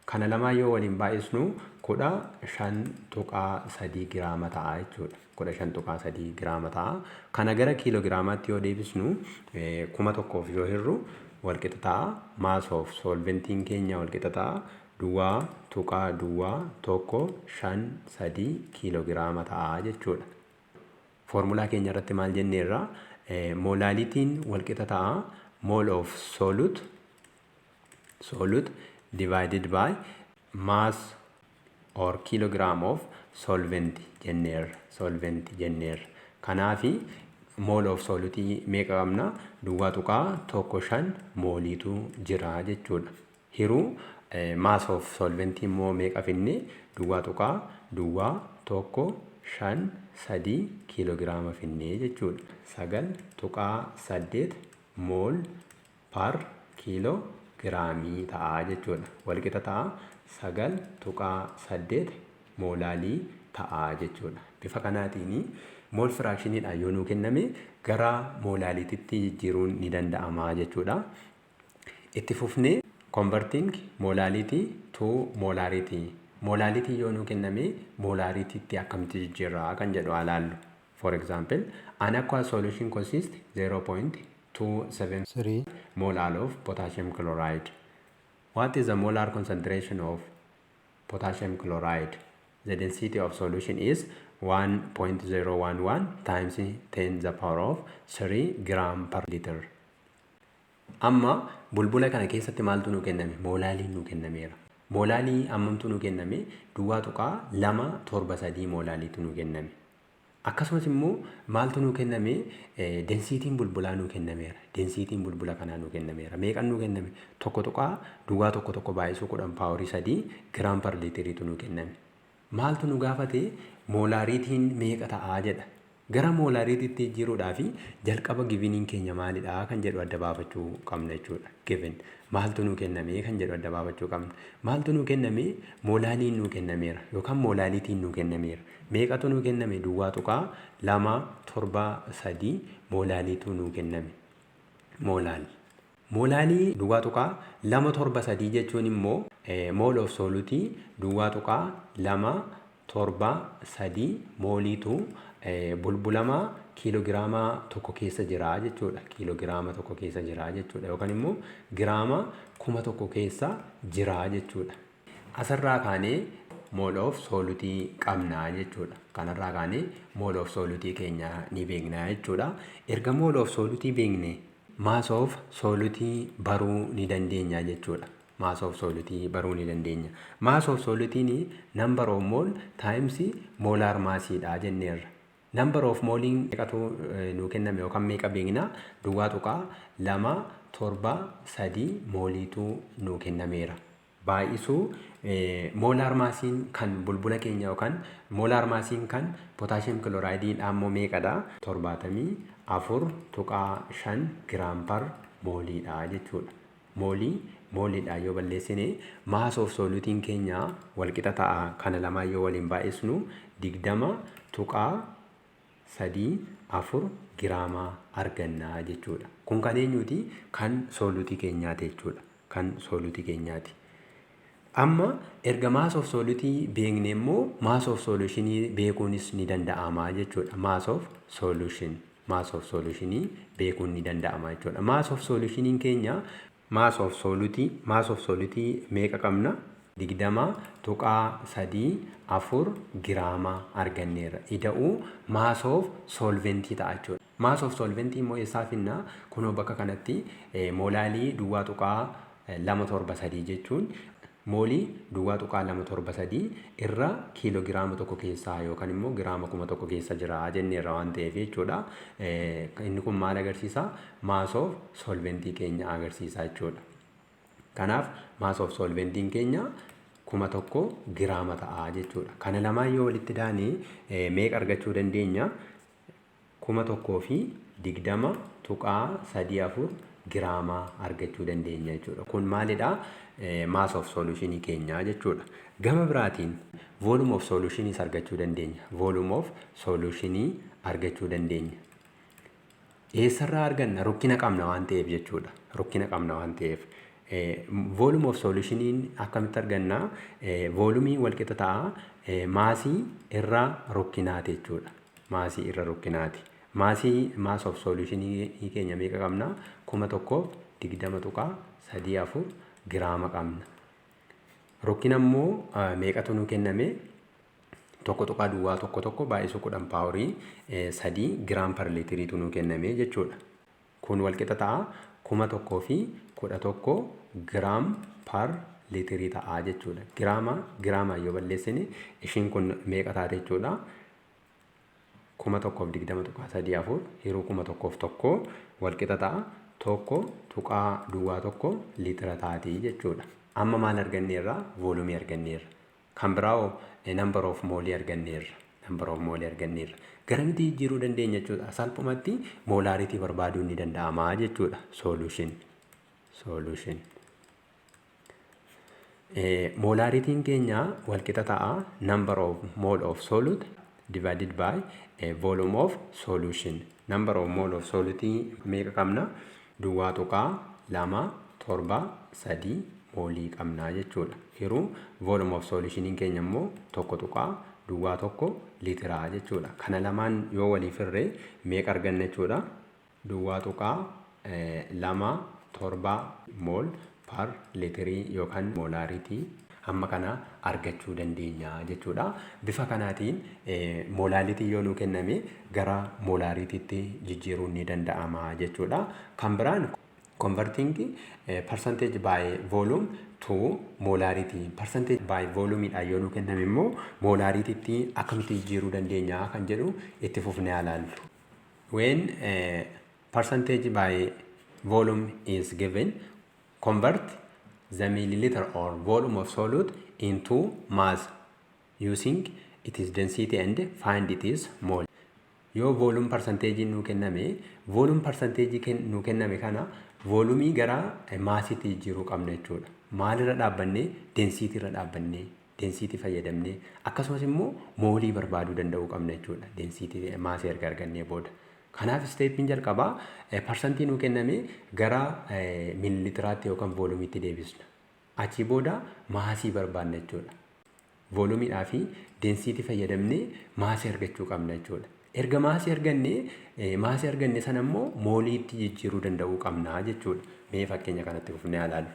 Kana lamaan yoo waliin baay'isnu 15.3 giraama ta'a jechuudha. 15.3 giraama ta'a. Kana gara kiiloogiraamaatti yoo deebisnu, 1000f yoo hirru walqixa ta'a. Mass of solventiin keenya walqixa ta'a 0.00153 kiiloogiraama ta'a jechuudha. Foormulaa keenya irratti maal jenneerra? Molalityn walqixa ta'a mole of solute divided by mass or kilogram of solvent jenneerra, solvent jenneerra. Kanaafi mole of soluteii meeqa qabna? 0.15 mooliitu jira jechuudha. Hiruu mass of solventii immoo meeqa finne? 0.00153 kiiloogiraama finne jechuudha. 9.8 mole per kiiloogiraamii ta'a jechuudha. Walqixa ta'a 9.8 molalii ta'a jechuudha. Bifa kanaatiin mole fractioniidhaan yoo nuu kenname gara molalitytti jijjiiruun ni danda'ama jechuudha. Itti fufnee converting molality to molarity. Molality yoo nuu kenname molaritytti akkamitti jijjiirraa kan jedhu haa laallu. For example, an aqueous solution consists 0.273 molal of potassium chloride. What is the molar concentration of potassium chloride? The density of solution is 1.011 times 10 the power of 3 gram per liter. Amma bulbula kana keessatti maaltu nuu kenname? Molaliin nuu kennameera. Molalii hammamtu nuu kenname? 0.273 molaliitu nuu kenname. Akkasumas immoo maaltu nuu kenname? Densityn bulbulaa nuu kennameera. Densityn bulbula kanaa nuu kennameera. Meeqan nuu kenname? 1.011 baay'isuu 10 powerii 3 gram per literiitu nuu kenname. Maaltu nu gaafate? Molarityn meeqa ta'aa jedha. Gara molaritytti jijjiiruudhaaf jalqaba giveniin keenya maalidha kan jedhu adda baafachuu qabna jechuudha. Given maaltu nuu kenname kan jedhu adda baafachuu qabna. Maaltu nuu kenname? Molaliin nuu kennameera yookaan molalityn nuu kennameera. Meeqatu nuu kenname? 0.273 molaliitu nuu kenname. Molal. Moolaalii 0.273 jechuun immoo mole of solutii 0.273 mooliitu bulbulama kiiloogiraama 1 keessa jira jechuudha. Kiiloogiraama 1 keessa jira jechuudha. Yookaan immoo giraama 1000 keessa jira jechuudha. Asirraa kaanee mole of solutii qabnaa jechuudha. Kanarraa kaanee mole of solutii keenya ni beekna jechuudha. Erga mole of solutii beekne, mass of solutii baruu ni dandeenya jechuudha. Mass of solutii baruu ni dandeenya. Mass of solutiin number of mole times molar massiidha jenneerra. Number of mooliin meeqatu nuu kenname yookaan meeqa beekna? 0.273 mooliitu nuu kennameera. Baay'isuu molar massiin kan bulbula keenya yookaan molar massiin kan potassium chlorideiidhaa immoo meeqadha? 74.5 gram per mooliidha jechuudha. Moolii mooliidhaan yoo balleessine, mass of solutiin keenya walqixa ta'a. Kana lamaan yoo waliin baay'isnu 20.34 giraama arganna jechuudha. Kun kan eenyuti? Kan solutii keenyaati jechuudha. Kan solutii keenyaati. Amma erga mass of solutii beekne immoo mass of solutionii beekuunis ni danda'ama jechuudha. Mass of solution. Mass of solutionii beekuun ni danda'ama jechuudha. Mass of solutioniin keenya mass of solutii, mass of solutii meeqa qabna? 20.34 giraama arganneerra. Ida'uu mass of solventii ta'a jechuudha. Mass of solventii immoo eessaa finnaa? Kunoo bakka kanatti moolaalii 0.273 jechuun moolii 0.273 irra kiiloogiraama 1 keessaa yookaan immoo giraama 1000 keessa jira jenneerra waan ta'eef jechuudha. Inni kun maal agarsiisa? Mass of solventii keenya agarsiisa jechuudha. Kanaaf mass of solventiin keenya 1000 giraama ta'a jechuudha. Kana lamaan yoo walitti daane meeqa argachuu dandeenya? 1020.34 giraama argachuu dandeenya jechuudha. Kun maalidhaa? Mass of solutionii keenya jechuudha. Gama biraatiin volume of solutioniis argachuu dandeenya. Volume of solutionii argachuu dandeenya. Eessarraa arganna? Rukkina qabna waan ta'eef jechuudha. Rukkina qabna waan ta'eef. Volume of solutioniin akkamitti arganna? Volumiin walqixa ta'a maasii irra rukkinaati jechuudha. Maasii irra rukkinaati. Maasii, mass of solutionii keenya meeqa qabna? 1020.34 giraama qabna. Rukkina immoo meeqatu nu kenname? 1.011 baay'isuu 10 powerii 3 gram per liitiriitu nu kenname jechuudha. Kun walqixa ta'a 1011 gram per liitirii ta'a jechuudha. Giraama giraamaan yoo balleessine ishiin kun meeqa taate jechuudha? 1020.34 hiruu 1001 walqixa ta'a 1.01 liitira taati jechuudha. Amma maal arganneerra? Volumii arganneerra. Kan biraa number of moolii arganneerra. Number of moolii arganneerra. Garamitti jijjiiruu dandeenya jechuudha? Salphumatti molarity barbaaduun ni danda'ama jechuudha. Solution. Solution. Molarityn keenya walqixa ta'a number of mole of solute divided by volume of solution. Number of mole of solute meeqa qabna? 0.273 moolii qabna jechuudha. Hiruu volume of solutioniin keenya immoo 1.01 liitiraa jechuudha. Kana lamaan yoo waliif hirree meeqa arganna jechuudha? 0.27 mole per liitirii yookaan molarity hamma kana argachuu dandeenya jechuudha. Bifa kanaatiin molality yoo nuu kenname gara molarityitti jijjiiruun ni danda'ama jechuudha. Kan biraan converting percentage by volume to molarity. Percentage by volumeidhaan yoo nuu kenname immoo molaritytti akkamitti jijjiiruu dandeenya kan jedhu itti fufnee ilaallu. When percentage by volume is given, convert the milliliter or volume of solute into mass using its density and find its mole. Yoo volume percentage nuu kenname, volume percentage nuu kenname kana volumii gara massiitti jijjiiruu qabna jechuudha. Maalirra dhaabbannee? Density irra dhaabbannee, density fayyadamnee, akkasumas immoo moolii barbaaduu danda'uu qabna jechuudha. Density massii erga argannee booda. Kanaaf stepiin jalqabaa parsantii nuu kenname gara miililitiraatti yookaan volumeiitti deebisna. Achii booda massii barbaanna jechuudha. Volumeiidhaa fi density fayyadamnee massii argachuu qabna jechuudha. Erga massii arganne sana immoo moleiitti jijjiiruu danda'uu qabna jechuudha. Mee fakkeenya kanatti fufnee ilaallu.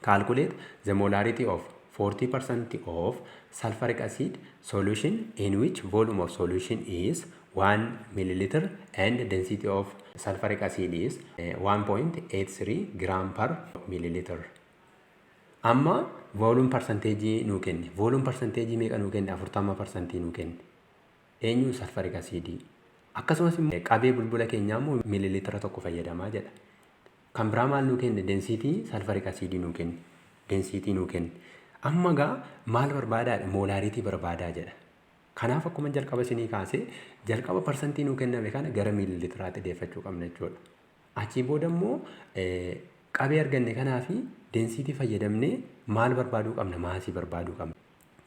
Calculate the molarity of 40% of sulfuric acid solution in which volume of solution is 1 milliliter and density of sulfuric acid is 1.83 gram per milliliter. Amma volume percentage nuu kenne. Volume percentage meeqa nuu kenne? 40% nuu kenne. Eenyu? Sulfuric acid. Akkasumas immoo qabee bulbula keenyaa immoo millilitera 1 fayyadamaa jedha. Kan biraa maal nuu kenne? Density sulfuric acid nuu kenne. Density nuu kenne. Amma gaa maal barbaadaadha? Molarity barbaadaa jedha. Kanaaf akkuma jalqaba isinii kaasee, jalqaba parsantii nuu kenname kana gara miililitiraatti deeffachuu qabna jechuudha. Achii booda immoo qabee arganne kanaa fi density fayyadamnee maal barbaaduu qabna? Massii barbaaduu qabna.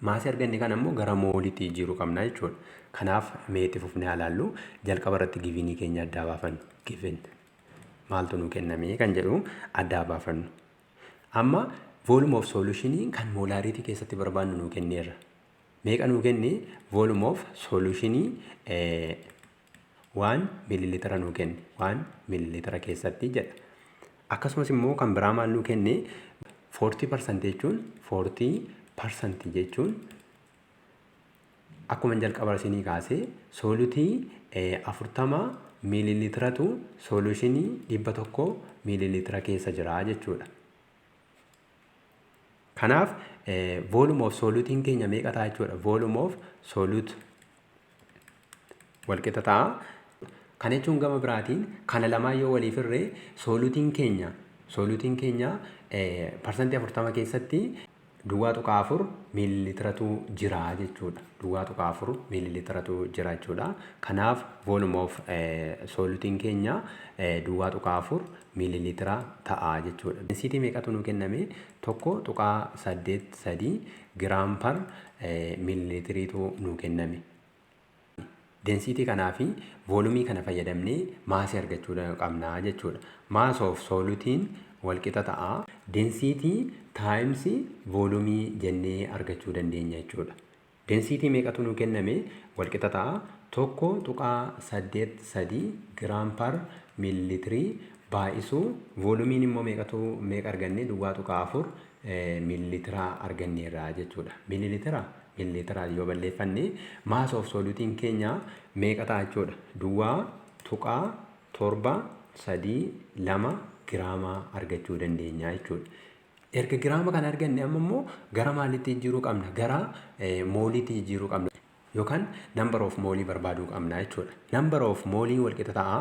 Massii arganne kana immoo gara moleiitti jijjiiruu qabna jechuudha. Kanaaf mee itti fufnee ilaallu. Jalqaba irratti givenii keenya addaa baafannu. Given maaltu nuu kenname kan jedhu addaa baafannu. Amma volume of solutionii kan molarity keessatti barbaannu nuu kenneerra. Meeqa nuu kenne? Volume of solutionii 1 millilitera nuu kenne, 1 millilitera keessatti jedha. Akkasumas immoo kan biraa maal nuu kenne? 40% jechuun, 40% jechuun akkuma jalqaba isinii kaasee soluteii 40 miililitiratu solutionii 100 miililitira keessa jira jechuudha. Kanaaf volume of soluteiin keenya meeqa ta'a jechuudha? Volume of solute walqixa ta'a. Kana jechuun gama biraatiin kana lamaan yoo waliif hirree soluteiin keenya 40% keessatti 0.4 miililitiratu jira jechuudha. 0.4 miililitiratu jira jechuudha. Kanaaf volume of soluteiin keenya 0.4 miililitira ta'a jechuudha. Density meeqatu nuu kenname? 1.83 gram per miililitiriitu nuu kenname. Density kanaa fi volumeii kana fayyadamnee massii argachuu qabna jechuudha. Mass of soluteiin walqixa ta'a. Density times volumeii jennee argachuu dandeenya jechuudha. Density meeqatu nuu kenname? Walqixa ta'a. 1.83 gram per miililitirii baay'isuu volumeiin immoo meeqatu, meeqa arganne? 0.4 miililitira arganneerra jechuudha. Miililitira miililitira yoo balleeffanne mass of soluteiin keenya meeqa ta'a jechuudha? 0.732 giraamaa argachuu dandeenya jechuudha. Erga giraama kana arganne amma immoo gara maalitti jijjiiruu qabna? Gara moleiitti jijjiiruu qabna. Yookaan number of moleii barbaaduu qabna jechuudha. Number of moleii walqixa ta'a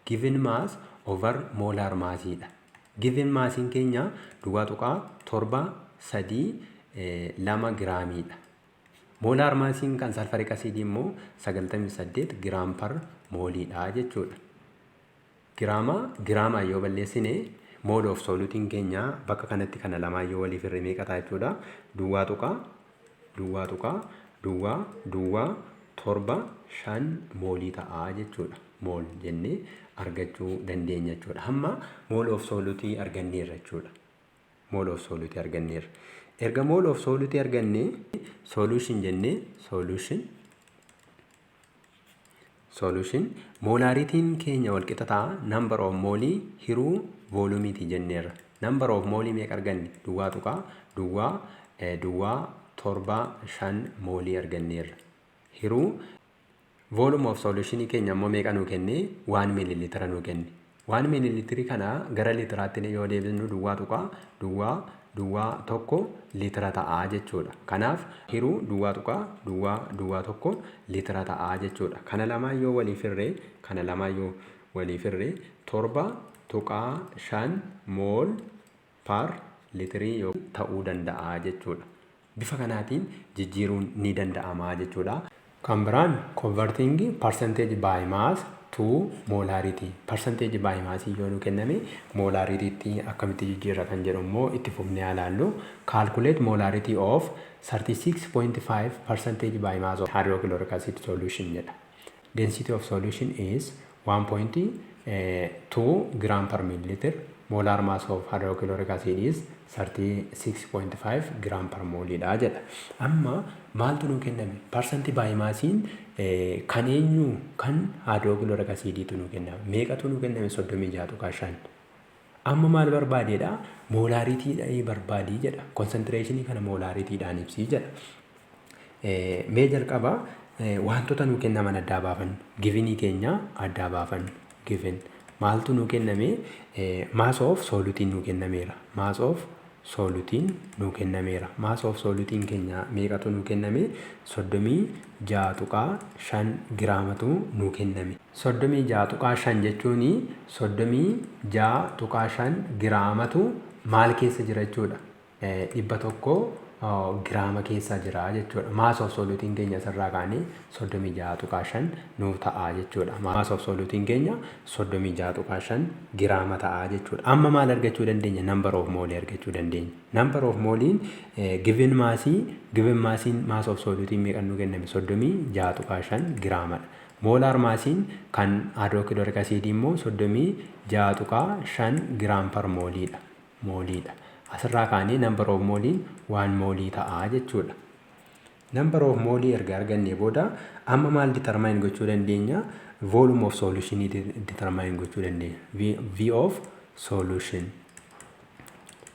given mass over molar massiidha. Given massiin keenya 0.732 giraamiidha. Molar massiin kan sulfuric acidii immoo 98 gram per moleiidha jechuudha. Giraama giraamaa yoo balleessine mole of soluteiin keenya bakka kanatti kana lamaan yoo waliif hirre meeqa ta'a jechuudha? 0.00075 moleii ta'a jechuudha. Mole jennee argachuu dandeenya jechuudha. Hamma mole of soluteii arganneerra jechuudha. Mole of soluteii arganneerra. Erga mole of soluteii argannee solution jennee solution molarityiin keenya walqixa ta'a number of moleii hiruu volumeiiti jenneerra. Number of moleii meeqa arganne? 0.00075 moleii arganneerra. Hiruu volume of solutionii keenya immoo meeqa nuu kenne? 1 miililitira nuu kenne. 1 miililitirii kana gara liitiraatti yoo deebisnu 0.001 liitira ta'a jechuudha. Kanaaf hiruu 0.001 liitira ta'a jechuudha. Kana lamaan yoo waliif hirree kana lamaan yoo waliif hirree 7.5 mole per litirii ta'uu danda'a jechuudha. Bifa kanaatiin jijjiiruun ni danda'ama jechuudha. Kan biraan converting percentage by mass to molarity. Percentage by mass yoo nu kenname molaritytti akkamitti jijjiirra kan jedhu immoo itti fufnee ilaallu. Calculate molarity of 36.5 percentage by mass of hydrochloric acid solution jedha. Density of solution is 1.2 gram per milliliter. Molar mass of hydrochloric acid is 36.5 gram per mole dha jedha. Amma maaltu nuu kenname? Percent by massiin kan eenyu? Kan hydrochloric acidiitu nuu kenname. Meeqatu nuu kenname? 36.5. Amma maal barbaadeedha? Molarityidhaan barbaadii jedha. Concentration kana molarityidhaan ibsii jedha. Mee jalqaba wantoota nuu kennaman addaa baafannu. Givenii keenya addaa baafannu. Given maaltu nuu kenname? Mass of soluteiin nuu kennameera. Mass of soluteiin nuu kennameera. Mass of soluteiin keenya meeqatu nuu kenname? 36.5 giraamatu nuu kenname. 36.5 jechuun 36.5 giraamatu maal keessa jira jechuudha? 100 giraama keessa jira jechuudha. Mass of soluteiin keenya asirraa kaanee 36.5 nuuf ta'a jechuudha. Mass of soluteiin keenya 36.5 giraama ta'a jechuudha. Amma maal argachuu dandeenya? Number of moleii argachuu dandeenya. Number of moleiin given massii, given massiin mass of soluteiin meeqan nuu kenname? 36.5 giraamadha. Molar massiin kan hydrochloric acidii immoo 36.5 gram per moleiidha. Moleiidha. Asirraa kaanee number of moleiin one moleii ta'a jechuudha. Number of moleii erga argannee booda amma maal determine gochuu dandeenya? Volume of solution determine gochuu dandeenya. V of solution.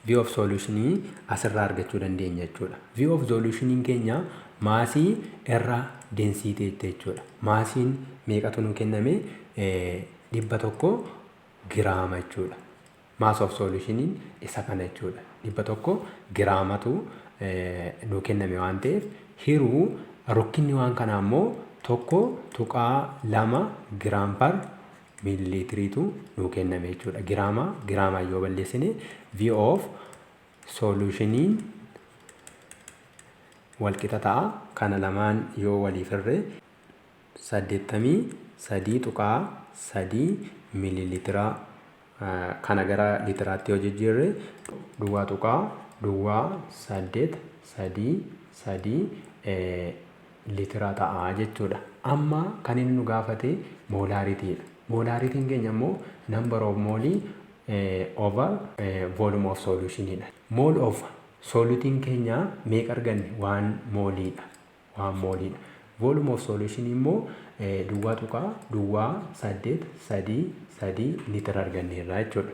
V of solutionii asirraa argachuu dandeenya jechuudha. V of solutioniin keenya massii irra density jechuudha. Massiin meeqatu nuu kenname? 100 giraama jechuudha. Mass of solutioniin isa kana jechuudha. 100 giraamatu nuu kenname waan ta'eef, hiruu rukkinni waan kanaa immoo 1.2 gram per milliliteriitu nuu kenname jechuudha. Giraama giraamaan yoo balleessine, V of solutioniin walqixa ta'a. Kana lamaan yoo waliif hirre, 83.3 millilitera. Kana gara litiraatti yoo jijjiirre, 0.0833 litira ta'a jechuudha. Amma kan inni nu gaafate molaritydha. Molarityn keenya immoo number of moleii over volume of solutionidha. Mole of soluteiin keenya meeqa arganne? One moleiidha. One moleiidha. Volume of solution immoo 0.0833 litira arganneerra jechuudha.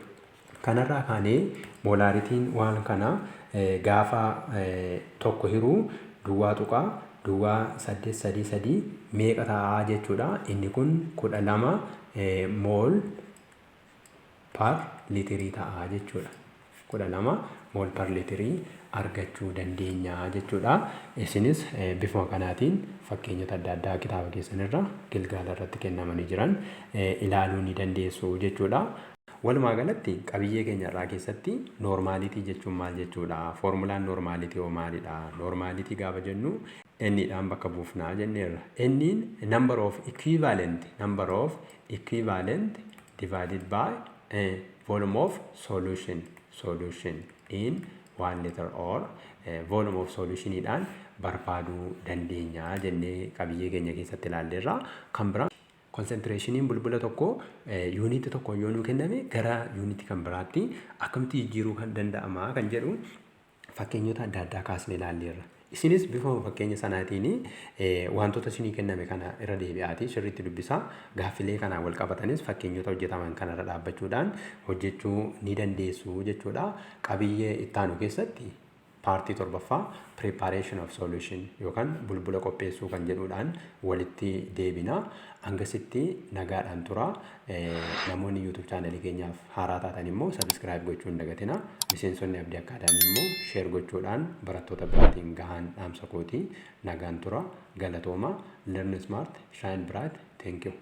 Kanarraa kaanee molarityn waan kana gaafa tokko hiruu 0.0833 meeqa ta'a jechuudha? Inni kun 12 mole per literii ta'a jechuudha. 12 mole per literii argachuu dandeenya jechuudha. Isinis bifuma kanaatiin fakkeenyota adda addaa kitaaba keessanirra gilgaala irratti kennamanii jiran ilaaluu ni dandeessu jechuudha. Walumaa galatti qabiyyee keenya irraa keessatti normality jechuun maal jechuudha? Foormulaan normality hoo maalidha? Normality gaafa jennu N-dhaan bakka buufnaa jenneerra. N number of equivalent divided by volume of solution in 1 liter or volume of solutioniidhaan barbaaduu dandeenya jennee qabiyyee keenya keessatti ilaalleerra. Kan biraa, concentrationiin bulbula tokko unitii tokko yoo nuu kenname, gara unitii kan biraatti akkamitti jijjiiruu kan danda'ama kan jedhu fakkeenyota adda addaa kaasnee ilaalleerra. Isinis bifa fakkeenya sanaatiin wantoota isinii kenname kana irra deebi'aatii sirriitti dubbisaa. Gaaffilee kanaan wal qabatanis fakkeenyota hojjetaman kanarra dhaabbachuudhaan hojjechuu ni dandeessu jechuudha. Qabiyyee ittaanu keessatti partii torbaffaa, preparation of solution yookaan bulbula qopheessuu kan jedhuudhaan walitti deebina. Hangasitti nagaadhaan tura. Namoonni YouTube channelii keenyaaf haaraa taatan immoo subscribe gochuu hin dagatina. Miseensonni Abdii Academy immoo share gochuudhaan barattoota biraatiin gahaan dhaamsa kooti. Nagaan tura. Galatooma. Learn smart, shine bright. Thank you.